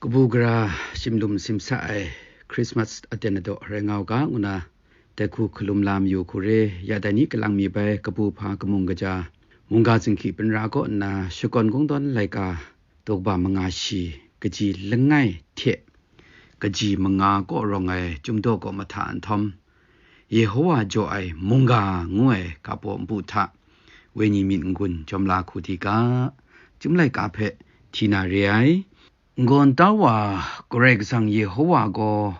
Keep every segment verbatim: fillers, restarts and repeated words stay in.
Kabu gara shimlum simsa ai Christmas aten adaw rai nga u ga, ngu na dai hku hkalum la mayu hku re. Ya dai ni kalang mi bai kabu hpa kamung kaja, mungga zinghki pinra kaw nna shakawn kungdawn laika daw kaba manga shi, kaji langai hte kaji manga kaw rawng ai Chyum daw kaw mahta nhtawm, Yehowa jaw ai mungga ngu ai ga baw npu hta wenyi myit n-gun jawm la hku di ga, Chyum laika hpe hti na re ai. N-gawn tau wa Karai Kasang Yehowa gaw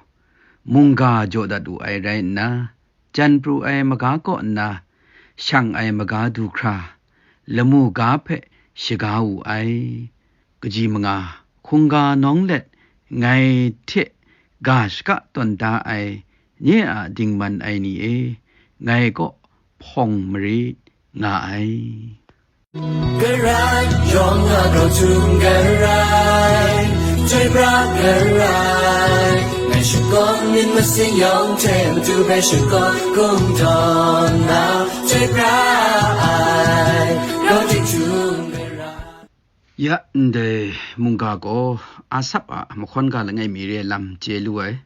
mungga jaw dat wu ai rai nna, jan pru ai maga kaw nna, shang ai maga du hkra, lamu ga hpe shaga wu ai. Kaji manga, hkungga nawng let ngai hte ga shaka tawn da ai nye a dingman ai ni e, ngai kaw hpawng marit nga ai. Karai yawng a grau htum karai, chyoi pra karai, ngai shakawn myit masin yawng hte matu bai shakawn kungdawn na, chyoi pra ai, grau htum karai. Ya ndai mungga gaw Asap a mahkawn ga langai mi re lam chye lu ai.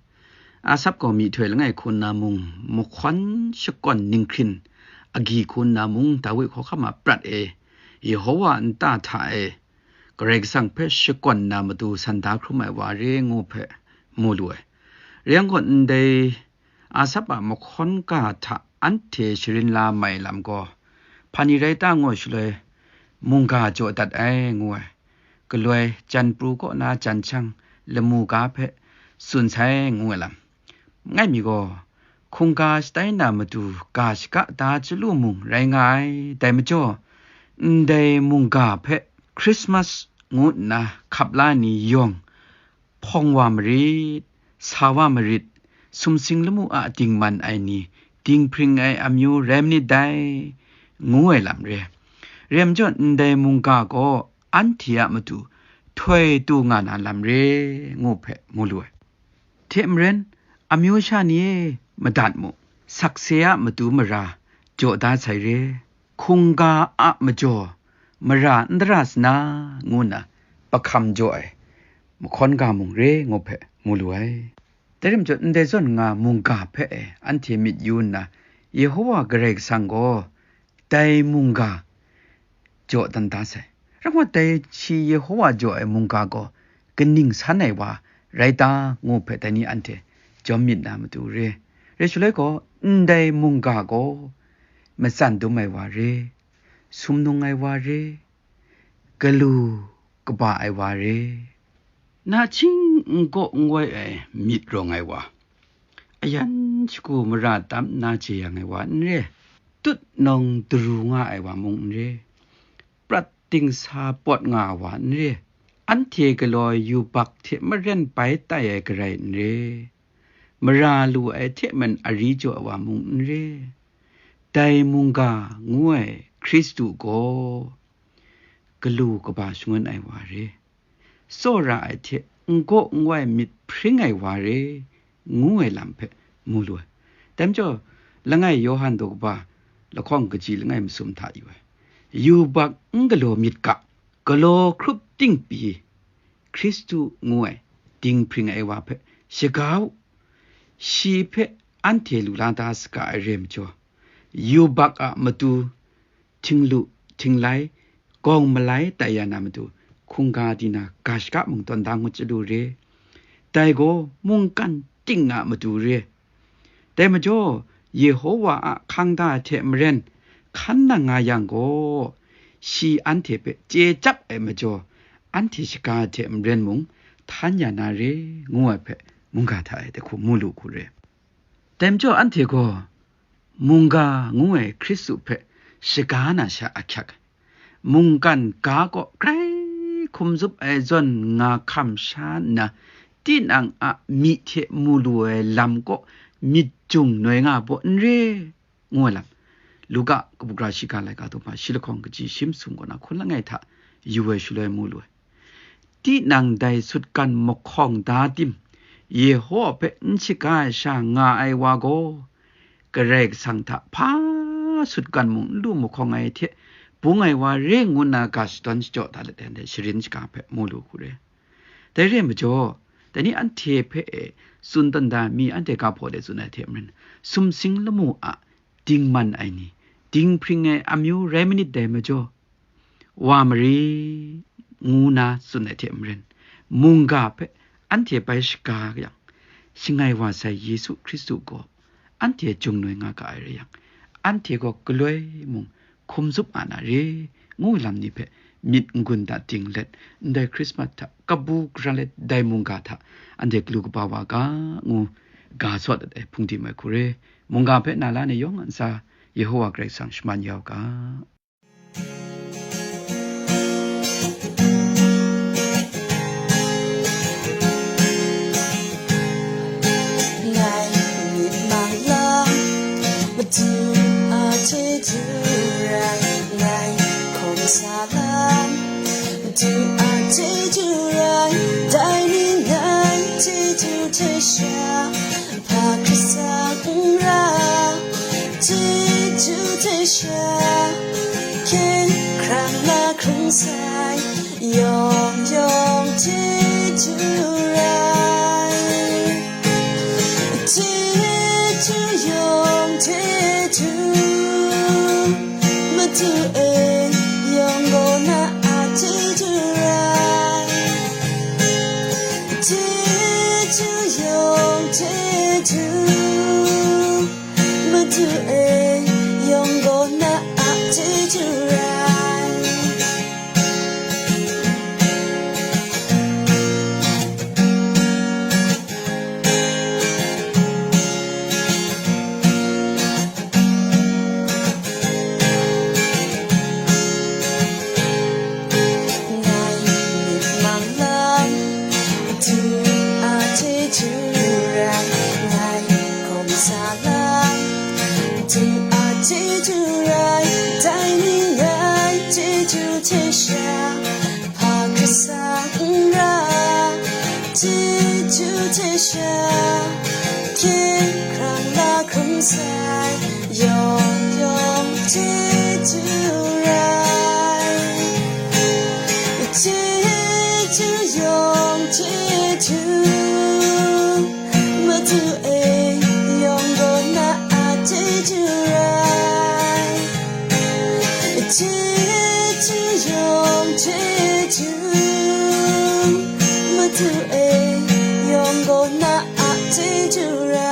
Asap gaw myihtoi langai hku nna mung, mahkawn shakawn ninghkrin agyi hku nna mung, Dawi hkawhkam a prat e, Yehowa nta hta e, Karai Kasang hpe shakawn na matu san da hkrum ai wa re ngu hpe mu lu ai. Rai yang gaw, ndai Asap a mahkawn ga hta anhte sharin la mai lam gaw, hpa ni rai ta ngu ai shaloi, mungga jaw dat ai ngu ai, galoi jan pru kaw na jan shang lamu ga hpe tsun sai ngu ai lam. Ngai mi gaw, hkungga shatai na matu ga shaka da chyalu mung rai nga ai. Dai majaw, ndai mungga hpe Christmas ngu nna hkap la ni yawng, hpawng wa marit, sa wa marit, sumsing lamu a dingman ai ni, dinghpring ai amyu rai manit dai, ngu ai lam re. Rem jaw, ndai mungga gaw anhte a matu htoi tu nga na lam re, ngu hpe mu lu ai. Hte maren, amyu sha ni e, madat mu, sakse a matu mara jaw da sai re, hkungga a majaw mara n dara sana, ngu nna pahkam jaw ai mahkawn ga mung re, ngu hpe mu lu ai. Dai rim jaw, ndai zawn nga mungga hpe e anhte myit yu nna, Yehowa Karai Kasang gaw dai mungga jaw dan da sai. Rai ngut dai shi Yehowa jaw ai mungga gaw kaning san ai wa rai ta, ngu hpe dai ni anhte jawm myit na matu re. Rai shaloi gaw, ndai mungga gaw matsan dum ai wa re, sumnung ai wa re, galu kaba ai wa re, nachying n gaw n wai ai myit rawng ai wa, ayan shagu mara tam nna jeyang ai wa n re, tut nawng daru nga ai wa mung n re, prat dingsa pawt nga ai wa n re, anhte galaw yubak hte maren bai tai ai garai n re, mara lu ai hte maren ari jaw ai wa mung n re, dai mungga ngu ai Hkristu gaw galu kaba shangun ai wa re, tsawra ai hte n gaw n wai myit hpring ai wa re, ngu ai lam hpe mu lu ai. Dai majaw, langai Yawhan daw kaba lahkawng kaji langai masum hta yu ai, yubak n galaw myit ga, galaw hkrup ting pyi, Hkristu ngu ai dinghpring ai wa hpe shaga u, shi hpe anhte lu la da saga ai re majaw, yubak a matu, htinglu, htinglai, gawng malai tai ya na matu, hkungga di na ga shaka mung tawn da ngut chyalu re, dai gaw mungkan ting a matu re. Dai majaw, Yehowa a hkang da hte maren hkan nang nga yang gaw, shi anhte hpe chye chyap ai majaw, anhte shaga hte maren mung htan ya na re, ngu ai hpe mungga hta e dai hku mu lu hku re. Dai majaw, anhte gaw mungga ngu ai Hkristu hpe shaga na sha ahkyak ai, mungkan ga kaw grai hkum zup ai zawn nga hkam sha nna, tinang a myi hte mu lu ai lam kaw myit jung noi nga baw n re, ngu ai lam, Luka kabu gara shiga laika daw hpa shi lahkawng kaji shi masum kaw na hkun langai hta yu ai shaloi mu lu ai. Tinang dai sutgan mahkawng da tim, Yehowa hpe n shaga ai sha nga ai wa gaw, Karai Kasang hta hpa sutgan mung n lu mahkawng ai hte bung ai wa re, ngu nna ga shadawn shadaw da let ai ndai sharin shaga hpe mu lu hku re. Dai re ai majaw, dai ni anhte hpe e tsun dan da mi anhte ga hpaw de tsun ai hte maren, sumsing lamu a dingman ai ni, dinghpring ai amyu rai manit dai majaw, wa mari, ngu na tsun ai hte maren, mungga hpe anhte bai shaga yang, shangai wa sai Yesu Hkristu gaw anhte jungnoi nga ga ai rai yang, anhte gaw galoi mung hkum zup nga na re, ngu lam ni hpe myit n-gun da ting let, ndai Hkrismas hta kabu gara let dai mungga hta anhte galu kaba wa ga, ngu ga sawt dat ai hpung di mai hku re. Mungga hpe na la ni yawng a ntsa, Yehowa Karai Kasang shaman ya u ga. Ngai myit mang lam, Madu a chyeju rai, ngai hkawm sa lam, Madu a chyeju rai, dai ni ngai chyeju hte sha, hpa hkrit sa n ra, chyeju hte sha, hkyen hkrang la hkrung sai, yawng yawng chyeju rai. Chyeju yawng chyeju, Madu e, yawng gaw na a chyeju rai. Chyeju yawng chyeju, Madu e, yawng gaw na a chyeju rai. Ngai myit mang lam, Madu a chyeju rai, ngai hkawm sa lam, Madu a chyeju rai, dai ni ngai chyeju hte sha, hpa hkrit sa n ra, chyeju hte sha, hkyen hkrang la hkrung sai, yawng yawng chyeju rai. Chyeju yawng chyeju, Madu e, yawng gaw na a chyeju rai. Chyeju yawng chyeju, Madu e, yawng gaw na a chyeju rai.